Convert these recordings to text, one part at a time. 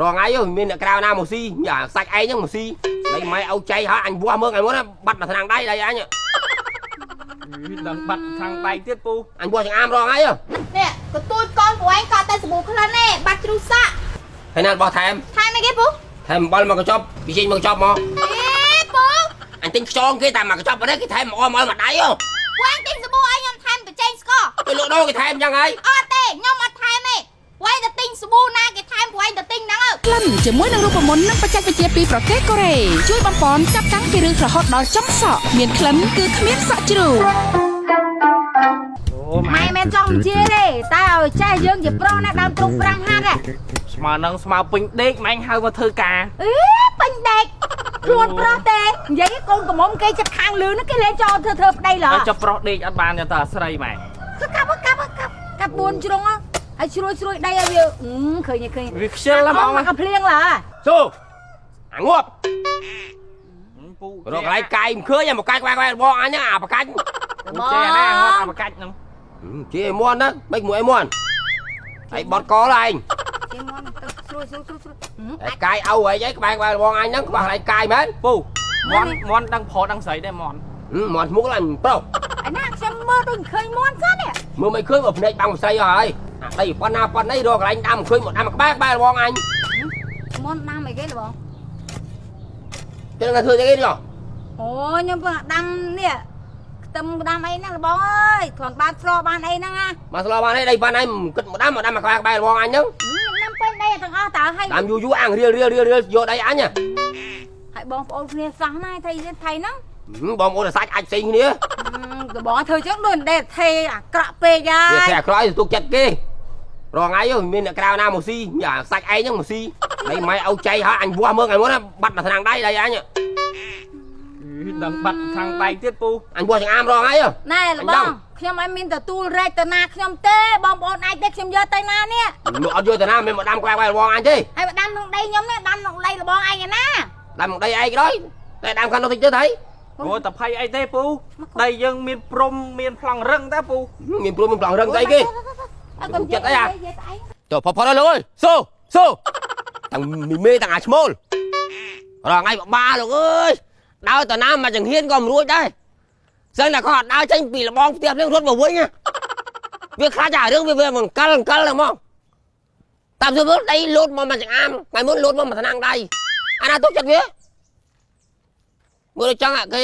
រងថ្ងៃមានអ្នកក្រៅណាមកស៊ីអាសាច់ឯងហ្នឹងមកស៊ីដីម៉ែឪចៃហើយអញវាស់មើលថ្ងៃមុនបាត់មកថ្នាំងដៃដៃអញ ដឹងបាត់ខាងដៃទៀតពូ អញវាស់ចង្អាមរងថ្ងៃ នេះកទួយកូនពួកឯងក៏តែសាប៊ូក្លិនទេបាត់ជ្រុះសាក់ ហើយណាបោះថែម ថែមអីគេពូ ថែមអំបិលមកកញ្ចប់ពីចេញមកកញ្ចប់មក អេពូ អញទិញខ្យងគេតែមកកញ្ចប់នេះគេថែមមកអមឲ្យមកដៃហ៎ ពួកឯងទិញសាប៊ូឲ្យខ្ញុំថែមបច្ចេកស្ករ ទៅលក់ដូរគេថែមអញ្ចឹងហើយ អត់ទេខ្ញុំអត់ថែមទេពួកឯងទៅទិញសាប៊ូណាគេថែមពួកឯងទៅទិញហ្នឹង ក្លិនជាមួយនឹងរូបមន្តនិងបច្ចេកវិទ្យាពីប្រទេសកូរ៉េជួយបំពន់ចាប់តាំងពីឫសរហូតដល់ចុងសក់មានក្លិនគឺគ្មានសក់ជ្រូក អូ ម៉ែមិនចង់និយាយទេតែឲ្យចេះយើងជាប្រុសណាដើមទ្រូង5ហាត់ហ៎ ស្មើនឹងស្មើពេញដេកម៉ែងហៅមកធ្វើការ អេពេញដេកខ្លួនប្រុសទេនិយាយកូនកំមុំគេចិត្តខាងលឺហ្នឹងគេលេងចោលធ្វើធ្វើប្តីឡ ហើយចុះប្រុសដេកអត់បានទេតើស្រីម៉ែ គឺកាប់កាប់កាប់កាប់4ជ្រុងហើយជ្រួយជ្រួយដីឲ្យវាឃើញឃើញ វាខ្ជិលហ្មង មកភ្លៀងឡើ ស៊ូអាងាប់ ពូ រកកន្លែងកាយមិនឃើញមកកាយក្បែរក្បែរបងអញអាបកាច់ ពូចេះណាហត់អាបកាច់ហ្នឹង ជាអីមន់ណាមិនមួយអីមន់ហើយបត់កឡើយ គេមន់ទៅស្រួយស្រួយស្រួយស្រួយ តែកាយឪអីអីក្បែរក្បែរបងអញហ្នឹងក្បាស់កន្លែងកាយមែន ពូមន់មន់ដឹងប្រុសដឹងស្រីដែរមន់ មន់ស្មុកឡើងប្រុស ឯណាខ្ញុំមើលដូចឃើញមន់សិននេះ មើលមិនឃើញបើភ្នែកបាំងស្រីអស់ហើយអាដីប៉ុណ្ណាប៉ុណ្ណីរកកន្លែងដាំឃើញមកដាំក្បែរក្បែរបងអញ មន់ដាំអីគេបង ចឹងតែធ្វើអីគេនេះ អូខ្ញុំពឹងដាំនេះខ្ទឹមដាំអីហ្នឹងបងអើយគ្រាន់បានស្លបានអីហ្នឹងណា មកស្លបានអីដីប៉ុណ្ណៃគិតមកដាំមកដាំក្បែរក្បែរបងអញហ្នឹង ដាំពេញដីទាំងអស់តើហើយ ដាំយូរយូរអាងរៀលរៀលរៀលរៀលយកដីអញ ហើយបងប្អូនគ្នាសោះណាថៃថៃហ្នឹង បងប្អូនសាច់អាចផ្សេងគ្នា បងធ្វើចឹងដូចដេថេអាក្រក់ពេកហើយ វាអាក្រក់ឲ្យទុកចិត្តគេរងថ្ងៃមានអ្នកក្រៅណាមកស៊ីអាសាច់ឯងហ្នឹងមកស៊ីដីម៉ែឪចៃហើយអញវាស់មើលថ្ងៃមុនបាត់មកថ្នាំងដៃដៃអញ ដឹងបាត់ខាងដៃទៀតពូ អញវាស់ចង្អាមរងថ្ងៃ ណែលបងខ្ញុំអត់មានទទួលរែកទៅណាខ្ញុំទេបងប្អូនអាចទេខ្ញុំយកទៅណានេះ មកអត់យកទៅណាមិនមកដាំក្បែរក្បែរបងអញទេ ហើយមកដាំក្នុងដីខ្ញុំនេះដាំក្នុងដីលបងឯងណា ដាំក្នុងដីឯងក៏ដោយតែដាំខាងនោះតិចទៅថៃ អូតែភ័យអីទេពូដីយើងមានព្រំមានប្លង់រឹងតាពូ មានព្រមមានប្លង់រឹងស្អីគេ អត់កុំចិត្តអីអា ចុះផផដល់លោកអើយស៊ូស៊ូទាំងមីមេទាំងអាឈ្មោលរងថ្ងៃបបាលោកអើយដើរទៅណាមកចង្ហៀនក៏មិនរួចដែរសឹងតែគាត់ដើរចេញពីលបងផ្ទះភ្លាមរត់មកវិញវាខ្លាចអារឿងវាវាអង្កលអង្កលហ្មងតាមទៅដីលូតមកមកចង្អាមថ្ងៃមុនលូតមកមកថ្នាំងដៃអាណាទុកចិត្តវាមើលចង់អាគេ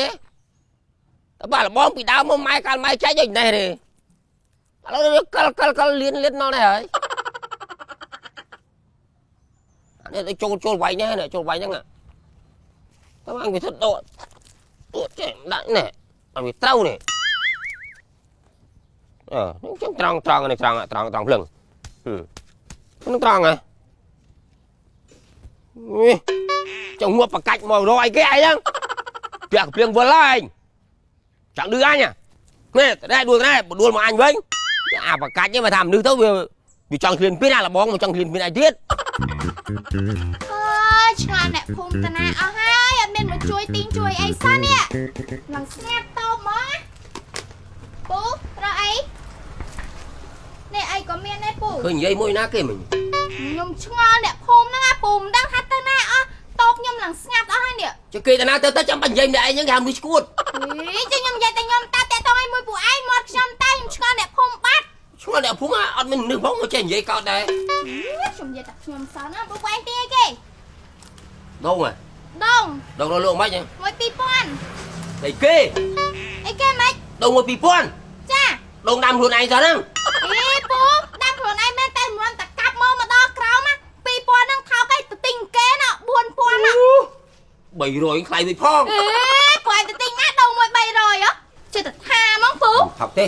តែបើលបងពីដើមមកម៉ែកាលម៉ែចែកដូចនេះទេឥឡូវវាកលកលកលលៀនលៀនដល់នេះហើយអានេះទៅចូលចូលវាយនេះចូលវាយហ្នឹងតើអញវាធ្វើដកដកចេះដាក់នេះឲ្យវាត្រូវនេះអឺនេះចឹងត្រង់ត្រង់នេះត្រង់ត្រង់ត្រង់ភ្លឹងនឹងត្រង់ហ៎នេះចង់ងាប់បកាច់មករកអីគេឯងហ្នឹងពាក់ភ្លៀងវិលហើយឯងចង់ឌឺអញនេះតែដួលដែរដួលមកអញវិញអាបកាច់នេះមកថាមនុស្សទៅវាវាចង់ឃ្លានពីអាលបងមកចង់ឃ្លានពីអីទៀត អើយឆ្លាតអ្នកភូមិតាណាអស់ហើយអត់មានមកជួយទីងជួយអីសោះនេះឡើងស្ងាត់តបមកពូរកអីនេះអីក៏មានដែរពូ ឃើញនិយាយមួយណាគេមិញ ខ្ញុំឆ្ងល់អ្នកភូមិហ្នឹងអាពូមិនដឹងថាទៅណាអស់តបខ្ញុំឡើងស្ងាត់អស់ហើយនេះ ចុះគេតាណាទៅទៅចាំបាច់និយាយម្នាក់ឯងហ្នឹងគេហៅមនុស្សឈួត ហីចេះខ្ញុំនិយាយតែខ្ញុំតាតាតងឲ្យមួយពួកឯងមាត់ខ្ញុំតែខ្ញុំឆ្ងល់អ្នកភូមិបាត់ ឆ្ងល់អ្នកភូមិអត់មានមនុស្សផងមកចេះនិយាយកោតដែរ ខ្ញុំនិយាយតែខ្ញុំសោះណាពួកឯងទីអីគេ ដងហ៎ ដង ដងរលោកមិនហ៎ មួយ2000 អីគេ អីគេមិន ដងមួយ2000 ចា ដងដាំខ្លួនឯងសោះហ្នឹង អីពូដាំខ្លួនឯងមែនតែមិនតែកាប់មកមកដល់ក្រោមណា2000ហ្នឹងថោកឯងទៅទិញគេណា4000ណា 300ថ្លៃវិញផង អេពូឯងទៅទិញណាដងមួយ300ហ៎ចេះតែថាហ្មងពូ ថោកទេ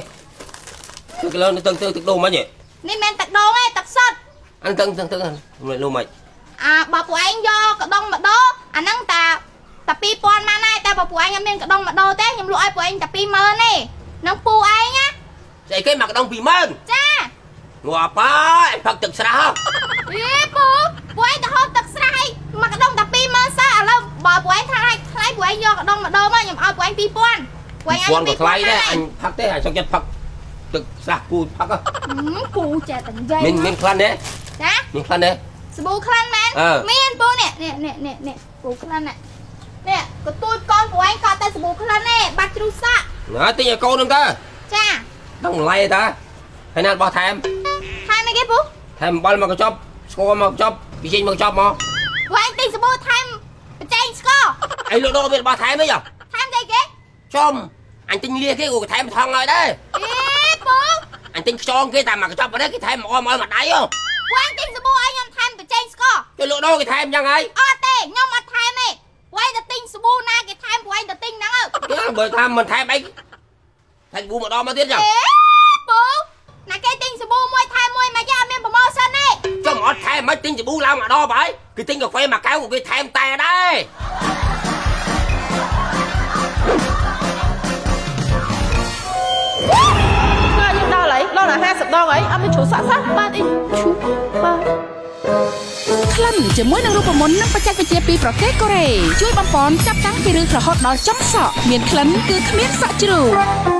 ទឹកលើទឹកទឹកទឹកដូងមិនហ៎ នេះមិនទឹកដងទេទឹកសុទ្ធ អានទឹកទឹកទឹកលុំមិន អាបើពួកឯងយកកដងមកដោអាហ្នឹងតាតា2000ម៉ានដែរតែបើពួកឯងអត់មានកដងមកដោទេខ្ញុំលក់ឲ្យពួកឯងតា20000ទេនឹងពូឯងណា ស្អីគេមកកដង20000 ចា ងាប់ហើយផឹកទឹកស្រះ អេពូពួកឯងទៅហូបទឹកស្រះឯងមកកដងតា20000សោះឥឡូវបើពួកឯងថាឲ្យថ្លៃពួកឯងយកកដងមកដោមកខ្ញុំឲ្យពួកឯង2000ពួកឯងឲ្យ 2000ក៏ថ្លៃដែរអញផឹកទេអញចង់ចិត្តផឹកទឹកស្រះគូផឹក ពូចេះតែនិយាយ មានមានខ្លាំងទេ ចា មានខ្លាំងទេ សាប៊ូខ្លាំងមែន មានពូនេះនេះនេះនេះនេះពូក្លិននេះនេះកទួយកូនពូឯងក៏តែសាប៊ូក្លិនទេបាត់ជ្រុះសក់ ណាទិញឲ្យកូនហ្នឹងតើ ចា ដឹងម្ល៉េះតាហើយណារបស់ថែម ថែមអីគេពូ ថែមអំបិលមកកញ្ចប់ស្ករមកកញ្ចប់ប៊ីចេងមកកញ្ចប់មក ពូឯងទិញសាប៊ូថែមបច្ចេកស្ករ អីលោកដូរមានរបស់ថែមអីហ៎ ថែមតែគេ ចំអញទិញលាគេក៏ថែមថងឲ្យដែរ អេពូ អញទិញខ្យងគេតែមកកញ្ចប់ប៉ុណ្ណេះគេថែមមកអមឲ្យមួយដៃហ៎ ពូឯងទិញសាប៊ូឲ្យខ្ញុំថែមបច្ចេកស្ករ ចុះលោកដូរគេថែមយ៉ាងហើយ អត់ទេខ្ញុំអត់ថែមទេពូឯងទៅទិញសាប៊ូណាគេថែមពូឯងទៅទិញហ្នឹង គេបើថាមិនថែមអីថែមប៊ូម្ដងមកទៀតចឹង អេពូណាគេទិញសាប៊ូមួយថែមមួយមកយ៉ាអត់មាន promotion ទេ ចុះមិនអត់ថែមមិនទិញសាប៊ូឡើងម្ដងបើគេទិញកាហ្វេមួយកែវក៏គេថែមតែដែរ ដល់យើងដល់ហើយដល់ដល់50ដងហើយអត់មានជ្រុះសក់សោះ បាទអីឈូបាទ ក្លិនជាមួយនឹងរូបមន្តនិងបច្ចេកវិទ្យាពីប្រទេសកូរ៉េជួយបំពន់ចាប់តាំងពីឫសរហូតដល់ចុងសក់មានក្លិនគឺគ្មានសក់ជ្រុះ។